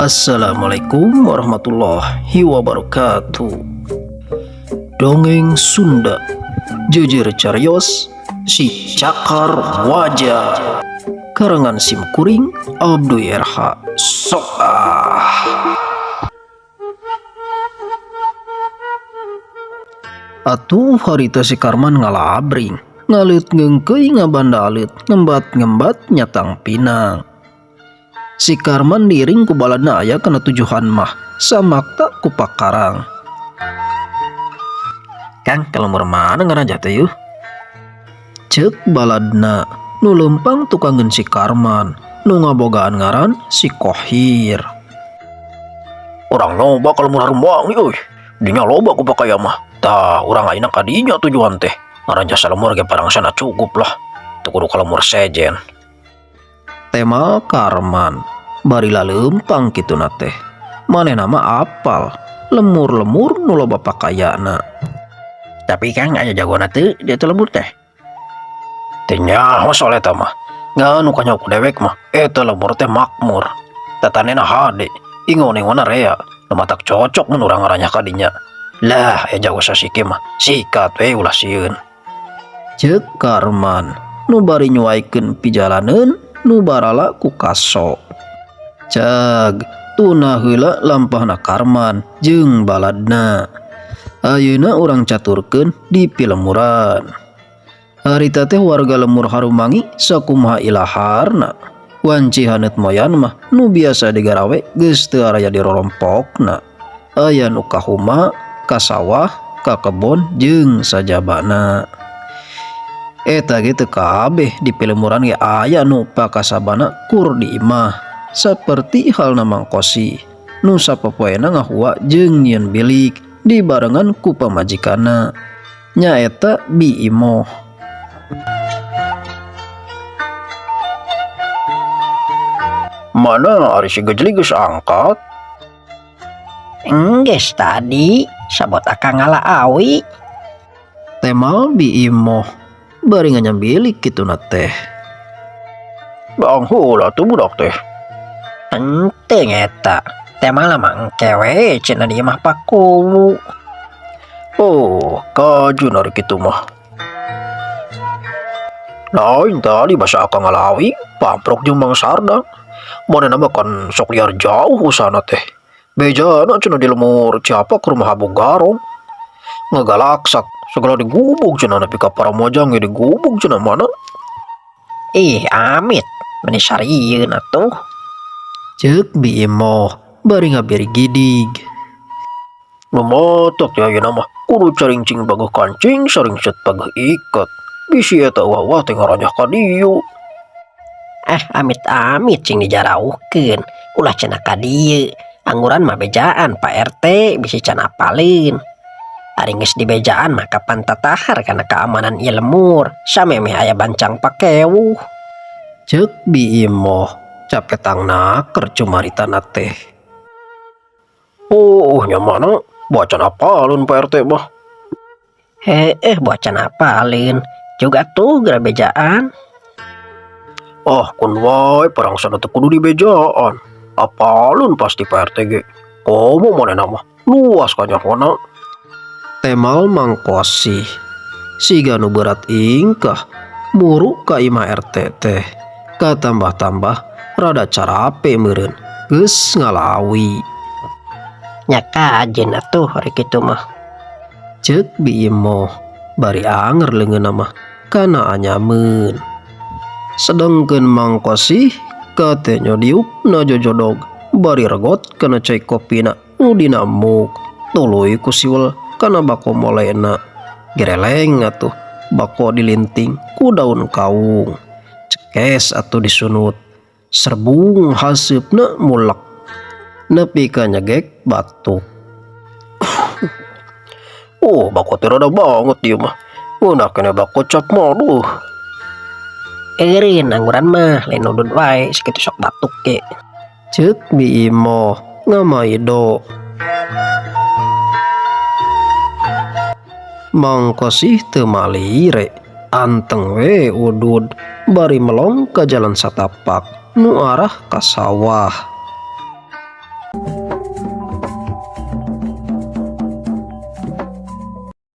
Assalamualaikum warahmatullahi wabarakatuh. Dongeng Sunda Jeujeur Carios Si Cakar Waja, karangan sim kuring Abdul RH. Sok ah. Atuh harita si Karman ngalabring, ngaleut ngeungkeuy, ngabanda alit, ngembat-ngembat nyatang pinang. Si Karman diiring ku baladna aya kana tujuhan mah samakta ku pakarang. Kang, ka lembur mana ngaranjah teh yuh? Cek baladna nu leumpang tukangeun si Karman nu ngabogaan ngaran si Kohir. Urang nyoba ka lembur Harumawangi euy. Dinya loba ku pakaya mah. Tah, urang ayeuna ka dinya tujuan teh. Ngaranjah salembur ge parangsana cukup lah. Teu kudu ka lembur sejen. Tema Karman bari laleumpang kituna teh. Manehna mah apal lemur-lemur nu loba pakayana. Tapi Kang, aya jagona teu di eta lembur teh? Teu nyaho soal eta mah. Ngan nu kanyaho ku dewek mah eta lembur teh makmur. Tatanena hade, ingon-ingonna rea. Nu matak cocok mun urang ngaranyah ka dinya. Lah, aya jago sasike mah sikat we, ulah sieun. Ceuk Karman nu bari nyuaikeun pijalaneun nu barala ku kaso. Cag, tuna heula lampahna Karman jeung baladna. Ayeuna urang caturkeun di pilemuran. Harita teh warga lembur Harumangi sakumaha ilaharna. Wanci haneut moyan mah nu biasa digarawe geus teu araya di rorompokna. Aya nu ka huma, ka sawah, ka kebon jeung sajabana. Eta ge teu kabeh, di pilemuran ge aya nu pakasabana kur di imah. Saperti halna Mang Kosi nu sapopoena ngahua jeung nyieun bilik dibarengan ku pamajikanna, nyaeta Bi Imoh. Mana ari si Gejli, geus angkat? Enggeus tadi, sabot akang ngala awi. Temal Bi Imoh bari nganyambilik kituna teh. Bang heula tuh budak teh. Penting eta. Temal mah engke we cenah di imah pakuwu. Oh, kajun ari kitu mah. Lain tadi basa akang ngala awi, pamprok jeung Mang Sardang. Manehna mah kan sok liar jauh usahana teh. Bejana cenah di lemur Ciapak rumah Habu Garong. Ngagalaksak segala digubug cenah, nepi ka paramojang ge digubug cenah, mana? Ih, amit, meni sarieun atuh. Ceuk Bi Imoh bari ngabiri gidig. Nu matak teh ayeuna mah kudu carincing pageuh kancing, saringset pageuh iket. Bisi eta uwah-uwah teh ngaranjah ka dieu. Ah, amit-amit cing dijarauhkeun. Ulah cenah ka dieu. Angguran mah bejaan Pak RT, bisi can apaleun. Ari geus dibejaan mah kapan tatahar kana keamanan ieu lemur. Samemeh aya bancang pakewuh. Ceuk Bi Imoh capetang naker cumaritana teh. Oh, nya mana? Bacan apaleun Pak RT mah. Heeh, bacan apaleun. Juga tuh geura bejaan. Ah, kun wae parangsana teu kudu dibejaan. Apaleun pasti Pak RT ge. Komo manehna mah luas kanyahona. Temal Mang Kosi. Siga nu berat ingkah muru ka imah RT teh. Katambah-tambah rada carape meureun geus ngalawi. Nya kajen atuh ari kitu mah. Ceuk Bi Imoh bari anger leungeunna mah kana anyameun. Sedengkeun Mang Kosi katenyo diuk na jojodog bari regot kana cai kopina nu dina muk, tuluy ku siwel kana bako molena. Gereleng atuh bako dilinting ku daun kaung. Cekes atuh disunut. Serbung haseupna mulek nepi ka nyegek batuk. Oh, bako teh rada banget ieu mah. Ngeunah keneh bako cap mah duh. Eureun angguran mah lain udud wae sakitu sok batuk ge. Ceuk Bi Imoh ngamaido. Mang Kosih teu malire, anteng we udud bari melong ka jalan satapak nu arah ka sawah.